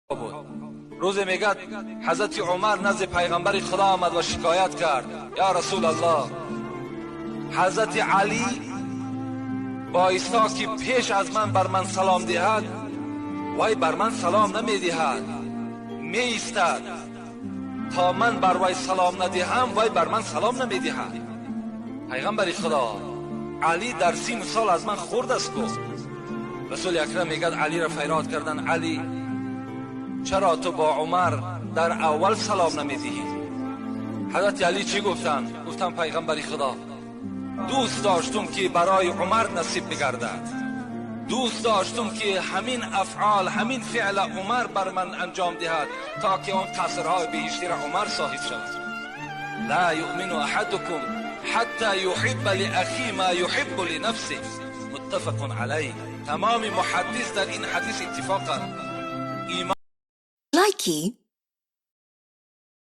Буд. Рӯзе мегӯяд, ҳазрати Умар назди пайғамбари Худо омад ва шикоят кард: «Ё Расулаллоҳ, ҳазрати Алӣ боиста ки пеш аз ман бар ман салом диҳад, вай бар ман салом намедиҳад, меистад то ман бар вай салом надиҳам, вай бар ман салом намедиҳад. Пайғамбари Худо, Алӣ дар сину сол аз ман хурд аст ку». Расули Акрам мегӯяд, Алиро фарёд карданд: «Алӣ, чаро ту бо Умар дар аввал салом намедиҳӣ?» Ҳазрати Алӣ чӣ гуфтанд? Гуфтанд: «Пайғамбари Худо, дӯст доштум, ки барои Умар насиб бигардад, дӯст доштум, ки ҳамин афъол, ҳамин феъла Умар бар ман анҷом диҳад, то ки он қасрҳои биҳиштиро Умар соҳиб шавад». لا يؤمن أحدكم حتى يحب لأخيه ما يحب لنفسه. متفق عليه. تمام محدث در این حدیث اتفاقند. Likey.